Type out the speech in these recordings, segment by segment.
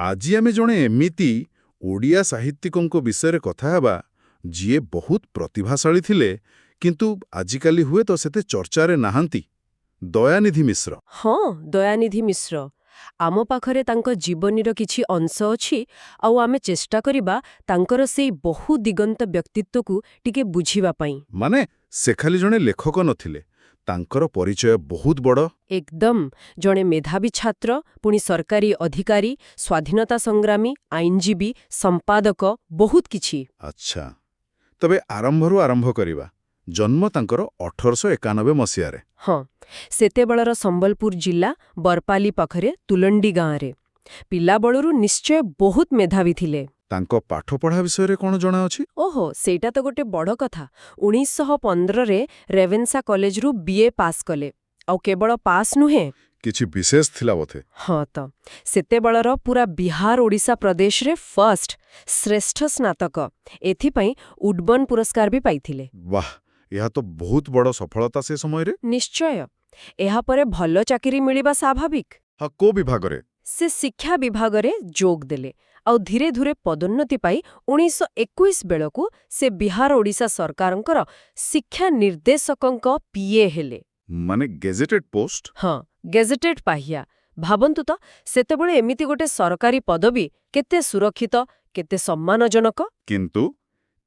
ଆଜି ଆମେ ଜଣେ ଏମିତି ଓଡ଼ିଆ ସାହିତ୍ୟିକଙ୍କ ବିଷୟରେ କଥା ହେବା ଯିଏ ବହୁତ ପ୍ରତିଭାଶାଳୀ ଥିଲେ, କିନ୍ତୁ ଆଜିକାଲି ହୁଏତ ସେତେ ଚର୍ଚ୍ଚାରେ ନାହାନ୍ତି। ଦୟାନିଧି ମିଶ୍ର। ହଁ, ଦୟାନିଧି ମିଶ୍ର। ଆମ ପାଖରେ ତାଙ୍କ ଜୀବନୀର କିଛି ଅଂଶ ଅଛି ଆଉ ଆମେ ଚେଷ୍ଟା କରିବା ତାଙ୍କର ସେଇ ବହୁ ଦିଗନ୍ତ ବ୍ୟକ୍ତିତ୍ୱକୁ ଟିକେ ବୁଝିବା ପାଇଁ। ମାନେ ସେ ଖାଲି ଜଣେ ଲେଖକ ନଥିଲେ, ତାଙ୍କର ପରିଚୟ ବହୁତ ବଡ଼। ଏକଦମ। ଜଣେ ମେଧାବୀ ଛାତ୍ର, ପୁଣି ସରକାରୀ ଅଧିକାରୀ, ସ୍ୱାଧୀନତା ସଂଗ୍ରାମୀ, ଆଇନଜୀବୀ, ସମ୍ପାଦକ, ବହୁତ କିଛି। ଆଚ୍ଛା, ତେବେ ଆରମ୍ଭରୁ ଆରମ୍ଭ କରିବା। ଜନ୍ମ ତାଙ୍କର 1891 ମସିହାରେ। ହଁ, ସେତେବେଳର ସମ୍ବଲପୁର ଜିଲ୍ଲା ବରପାଲି ପାଖରେ ତୁଲଣ୍ଡି ଗାଁରେ। ପିଲାବେଳରୁ ନିଶ୍ଚୟ ବହୁତ ମେଧାବୀ ଥିଲେ। ତାଙ୍କ ପାଠପଢ଼ା ବିଷୟରେ କ'ଣ ଜଣାଅଛି? ଓହୋ, ସେଇଟା ତ ଗୋଟେ ବଡ଼ କଥା। 1915ରେ ରେଭେନ୍ସା କଲେଜରୁ ବିଏ ପାସ୍ କଲେ। ଆଉ କେବଳ ପାସ୍ ନୁହେଁ। କିଛି ବିଶେଷ ଥିଲା ବୋଧେ? ହଁ ତ, ସେତେବେଳର ପୁରା ବିହାର ଓଡ଼ିଶା ପ୍ରଦେଶରେ ଫର୍ଷ୍ଟ, ଶ୍ରେଷ୍ଠ ସ୍ନାତକ। ଏଥିପାଇଁ ଉଡବର୍ନ ପୁରସ୍କାର ବି ପାଇଥିଲେ। ବାଃ, ଏହା ତ ବହୁତ ବଡ଼ ସଫଳତା ସେ ସମୟରେ। ନିଶ୍ଚୟ। ଏହାପରେ ଭଲ ଚାକିରି ମିଳିବା ସ୍ୱାଭାବିକ। ହଁ, କୋଉ ବିଭାଗରେ? ସେ ଶିକ୍ଷା ବିଭାଗରେ ଯୋଗ ଦେଲେ ଆଉ ଧୀରେ ଧୀରେ ପଦୋନ୍ନତି ପାଇ 1921 ବେଳକୁ ସେ ବିହାର ଓଡ଼ିଶା ସରକାରଙ୍କର ଶିକ୍ଷା ନିର୍ଦ୍ଦେଶକଙ୍କ ପିଏ ହେଲେ। ମାନେ ଗେଜେଟେଡ୍ ପୋଷ୍ଟ? ହଁ, ଗେଜେଟେଡ୍ ପାହ୍ୟା। ଭାବନ୍ତୁ ତ, ସେତେବେଳେ ଏମିତି ଗୋଟେ ସରକାରୀ ପଦବୀ କେତେ ସୁରକ୍ଷିତ, କେତେ ସମ୍ମାନଜନକ। କିନ୍ତୁ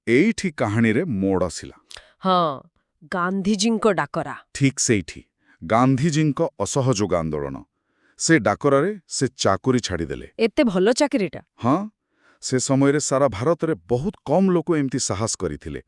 ଏଇଠି କାହାଣୀରେ ମୋଡ଼ ଆସିଲା। ହଁ, ଗାନ୍ଧିଜୀଙ୍କ ଡାକରା। ଠିକ୍ ସେଇଠି, ଗାନ୍ଧିଜୀଙ୍କ ଅସହଯୋଗ ଆନ୍ଦୋଳନ। ସେ ଡାକରାରେ ସେ ଚାକୁରି ଛାଡ଼ିଦେଲେ। ଏତେ ଭଲ ଚାକିରିଟା। ହଁ, ସେ ସମୟରେ ସାରା ଭାରତରେ ବହୁତ କମ୍ ଲୋକ ଏମିତି ସାହସ କରିଥିଲେ।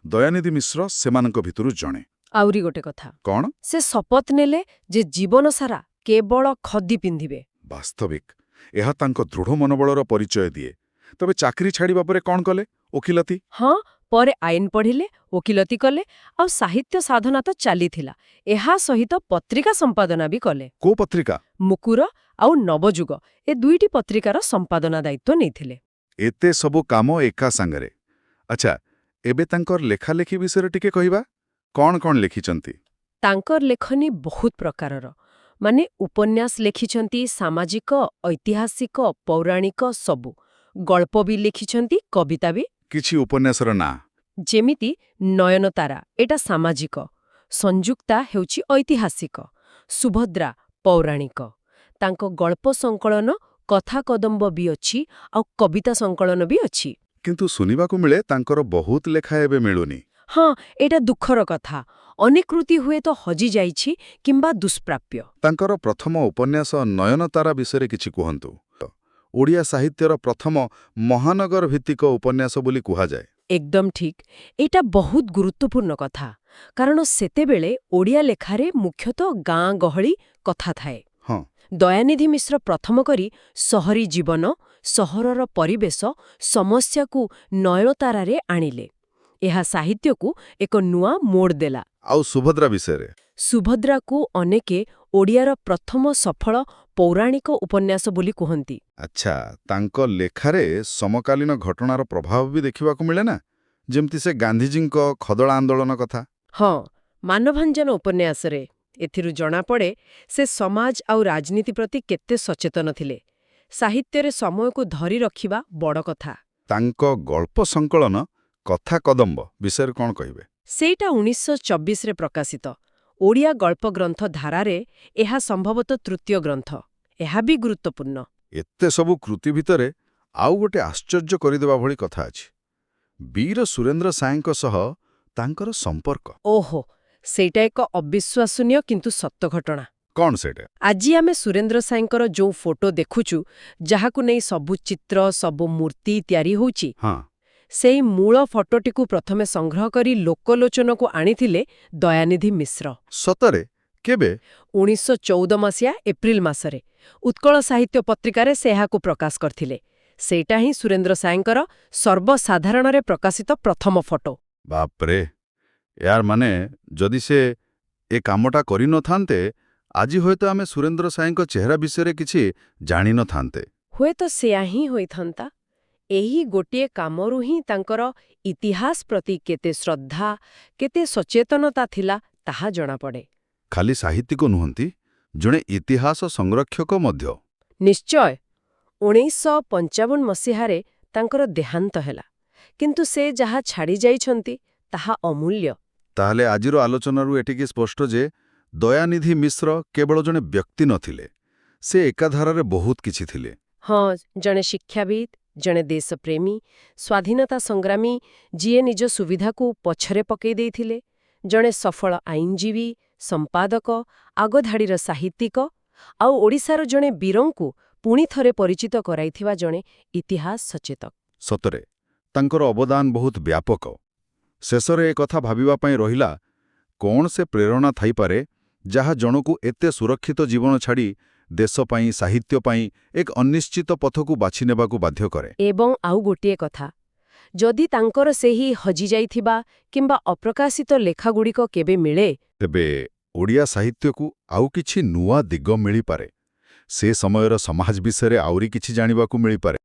ଦୟାନିଧି ମିଶ୍ର ସେମାନଙ୍କ ଭିତରୁ ଜଣେ। ଆହୁରି ଗୋଟେ କଥା। କ'ଣ? ସେ ଶପଥ ନେଲେ ଯେ ଜୀବନ ସାରା କେବଳ ଖଦି ପିନ୍ଧିବେ। ବାସ୍ତବିକ ଏହା ତାଙ୍କ ଦୃଢ଼ ମନୋବଳର ପରିଚୟ ଦିଏ। ତେବେ ଚାକିରି ଛାଡ଼ିବା ପରେ କ'ଣ କଲେ? ଓକିଲାତି? ହଁ, ପରେ ଆଇନ ପଢ଼ିଲେ, ଓକିଲତି କଲେ ଆଉ ସାହିତ୍ୟ ସାଧନା ତ ଚାଲିଥିଲା। ଏହା ସହିତ ପତ୍ରିକା ସମ୍ପାଦନା ବି କଲେ। କୋଉ ପତ୍ରିକା? ମୁକୁର ଆଉ ନବଯୁଗ, ଏ ଦୁଇଟି ପତ୍ରିକାର ସମ୍ପାଦନା ଦାୟିତ୍ୱ ନେଇଥିଲେ। ଏତେ ସବୁ କାମ ଏକା ସାଙ୍ଗରେ। ଆଚ୍ଛା, ଏବେ ତାଙ୍କର ଲେଖାଲେଖି ବିଷୟରେ ଟିକେ କହିବା। କ'ଣ କ'ଣ ଲେଖିଛନ୍ତି? ତାଙ୍କର ଲେଖନୀ ବହୁତ ପ୍ରକାରର। ମାନେ ଉପନ୍ୟାସ ଲେଖିଛନ୍ତି, ସାମାଜିକ, ଐତିହାସିକ, ପୌରାଣିକ ସବୁ। ଗଳ୍ପ ବି ଲେଖିଛନ୍ତି, କବିତା ବି। କିଛି ଉପନ୍ୟାସର ନାଁ? ଯେମିତି ନୟନତାରା, ଏଇଟା ସାମାଜିକ। ସଂଯୁକ୍ତା ହେଉଛି ଐତିହାସିକ। ସୁଭଦ୍ରା ପୌରାଣିକ। ତାଙ୍କ ଗଳ୍ପ ସଂକଳନ କଥା କଦମ୍ବ ବି ଅଛି ଆଉ କବିତା ସଂକଳନ ବି ଅଛି। କିନ୍ତୁ ଶୁଣିବାକୁ ମିଳେ ତାଙ୍କର ବହୁତ ଲେଖା ଏବେ ମିଳୁନି। ହଁ, ଏଇଟା ଦୁଃଖର କଥା। ଅନେକ କୃତି ହୁଏତ ହଜିଯାଇଛି କିମ୍ବା ଦୁଷ୍ପ୍ରାପ୍ୟ। ତାଙ୍କର ପ୍ରଥମ ଉପନ୍ୟାସ ନୟନତାରା ବିଷୟରେ କିଛି କୁହନ୍ତୁ। ଓଡ଼ିଆ ସାହିତ୍ୟର ପ୍ରଥମ ମହାନଗର ଭିତ୍ତିକ ଉପନ୍ୟାସ ବୋଲି କୁହାଯାଏ। ଏକଦମ ଠିକ୍। ଏଇଟା ବହୁତ ଗୁରୁତ୍ୱପୂର୍ଣ୍ଣ କଥା, କାରଣ ସେତେବେଳେ ଓଡ଼ିଆ ଲେଖାରେ ମୁଖ୍ୟତଃ ଗାଁ ଗହଳି କଥା ଥାଏ। ଦୟାନିଧି ମିଶ୍ର ପ୍ରଥମ କରି ସହରୀ ଜୀବନ, ସହରର ପରିବେଶ, ସମସ୍ୟାକୁ ନୟନତାରାରେ ଆଣିଲେ। ଏହା ସାହିତ୍ୟକୁ ଏକ ନୂଆ ମୋଡ଼ ଦେଲା। ଆଉ ସୁଭଦ୍ରା ବିଷୟରେ? ସୁଭଦ୍ରାକୁ ଅନେକେ ଓଡ଼ିଆର ପ୍ରଥମ ସଫଳ ପୌରାଣିକ ଉପନ୍ୟାସ ବୋଲି କୁହନ୍ତି। ଆଚ୍ଛା, ତାଙ୍କ ଲେଖାରେ ସମକାଳୀନ ଘଟଣାର ପ୍ରଭାବ ବି ଦେଖିବାକୁ ମିଳେ ନା? ଯେମିତି ସେ ଗାନ୍ଧିଜୀଙ୍କ ଖଦଡ଼ ଆନ୍ଦୋଳନ କଥା। ହଁ, ମାନଭଞ୍ଜନ ଉପନ୍ୟାସରେ। ଏଥିରୁ ଜଣାପଡ଼େ ସେ ସମାଜ ଆଉ ରାଜନୀତି ପ୍ରତି କେତେ ସଚେତନ ଥିଲେ। ସାହିତ୍ୟରେ ସମୟକୁ ଧରି ରଖିବା ବଡ଼ କଥା। ତାଙ୍କ ଗଳ୍ପ ସଂକଳନ କଥା କଦମ୍ବ ବିଷୟରେ କ'ଣ କହିବେ? ସେଇଟା 1924ରେ ପ୍ରକାଶିତ। ଓଡ଼ିଆ ଗଳ୍ପ ଗ୍ରନ୍ଥ ଧାରାରେ ଏହା ସମ୍ଭବତଃ ତୃତୀୟ ଗ୍ରନ୍ଥ। ଏହା ବି ଗୁରୁତ୍ୱପୂର୍ଣ୍ଣ। ଏତେ ସବୁ କୃତି ଭିତରେ ଆଉ ଗୋଟେ ଆଶ୍ଚର୍ଯ୍ୟ କରିଦେବା ଭଳି କଥା ଅଛି, ବୀର ସୁରେନ୍ଦ୍ର ସାଏଙ୍କ ସହ ତାଙ୍କର ସମ୍ପର୍କ। ଓହୋ, ସେଇଟା ଏକ ଅବିଶ୍ୱାସନୀୟ କିନ୍ତୁ ସତ୍ୟ ଘଟଣା। କ'ଣ ସେଇଟା? ଆଜି ଆମେ ସୁରେନ୍ଦ୍ର ସାଏଙ୍କର ଯୋଉ ଫଟୋ ଦେଖୁଛୁ, ଯାହାକୁ ନେଇ ସବୁ ଚିତ୍ର, ସବୁ ମୂର୍ତ୍ତି ତିଆରି ହେଉଛି, ସେଇ ମୂଳ ଫଟୋଟିକୁ ପ୍ରଥମେ ସଂଗ୍ରହ କରି ଲୋକଲୋଚନକୁ ଆଣିଥିଲେ ଦୟାନିଧି ମିଶ୍ର। ସତରେ? କେବେ? 1914 ମସିହା ଏପ୍ରିଲ ମାସରେ ଉତ୍କଳ ସାହିତ୍ୟ ପତ୍ରିକାରେ ସେ ଏହାକୁ ପ୍ରକାଶ କରିଥିଲେ। ସେଇଟା ହିଁ ସୁରେନ୍ଦ୍ର ସାଏଙ୍କର ସର୍ବସାଧାରଣରେ ପ୍ରକାଶିତ ପ୍ରଥମ ଫଟୋ। ବାପରେ! ଏହାର ମାନେ ଯଦି ସେ ଏ କାମଟା କରିନଥାନ୍ତେ, ଆଜି ହୁଏତ ଆମେ ସୁରେନ୍ଦ୍ର ସାଏଙ୍କ ଚେହେରା ବିଷୟରେ କିଛି ଜାଣିନଥାନ୍ତେ। ହୁଏତ ସେୟା ହିଁ ହୋଇଥାନ୍ତା। ଏହି ଗୋଟିଏ କାମରୁ ହିଁ ତାଙ୍କର ଇତିହାସ ପ୍ରତି କେତେ ଶ୍ରଦ୍ଧା, କେତେ ସଚେତନତା ଥିଲା, ତାହା ଜଣାପଡ଼େ। ଖାଲି ସାହିତ୍ୟିକ ନୁହନ୍ତି, ଜଣେ ଇତିହାସ ସଂରକ୍ଷକ ମଧ୍ୟ। ନିଶ୍ଚୟ। 1955 ମସିହାରେ ତାଙ୍କର ଦେହାନ୍ତ ହେଲା। କିନ୍ତୁ ସେ ଯାହା ଛାଡ଼ି ଯାଇଛନ୍ତି, ତାହା ଅମୂଲ୍ୟ। ତାହେଲେ ଆଜିର ଆଲୋଚନାରୁ ଏଠିକି ସ୍ପଷ୍ଟ ଯେ ଦୟାନିଧି ମିଶ୍ର କେବଳ ଜଣେ ବ୍ୟକ୍ତି ନଥିଲେ, ସେ ଏକାଧାରାରେ ବହୁତ କିଛି ଥିଲେ। ହଁ, ଜଣେ ଶିକ୍ଷାବିତ୍, ଜଣେ ଦେଶପ୍ରେମୀ, ସ୍ୱାଧୀନତା ସଂଗ୍ରାମୀ ଯିଏ ନିଜ ସୁବିଧାକୁ ପଛରେ ପକେଇ ଦେଇଥିଲେ, ଜଣେ ସଫଳ ଆଇନଜୀବୀ, ସମ୍ପାଦକ, ଆଗଧାଡ଼ିର ସାହିତ୍ୟିକ, ଆଉ ଓଡ଼ିଶାର ଜଣେ ବୀରଙ୍କୁ ପୁଣି ଥରେ ପରିଚିତ କରାଇଥିବା ଜଣେ ଇତିହାସ ସଚେତକ। ସତରେ ତାଙ୍କର ଅବଦାନ ବହୁତ ବ୍ୟାପକ। ଶେଷରେ ଏକଥା ଭାବିବା ପାଇଁ ରହିଲା, କ'ଣ ସେ ପ୍ରେରଣା ଥାଇପାରେ ଯାହା ଜଣକୁ ଏତେ ସୁରକ୍ଷିତ ଜୀବନ ଛାଡ଼ି ଦେଶ ପାଇଁ, ସାହିତ୍ୟ ପାଇଁ ଏକ ଅନିଶ୍ଚିତ ପଥକୁ ବାଛି ନେବାକୁ ବାଧ୍ୟ କରେ? ଏବଂ ଆଉ ଗୋଟିଏ କଥା, ଯଦି ତାଙ୍କର ସେହି ହଜିଯାଇଥିବା କିମ୍ବା ଅପ୍ରକାଶିତ ଲେଖାଗୁଡ଼ିକ କେବେ ମିଳେ, ତେବେ ଓଡ଼ିଆ ସାହିତ୍ୟକୁ ଆଉ କିଛି ନୂଆ ଦିଗ ମିଳିପାରେ। ସେ ସମୟର ସମାଜ ବିଷୟରେ ଆହୁରି କିଛି ଜାଣିବାକୁ ମିଳିପାରେ।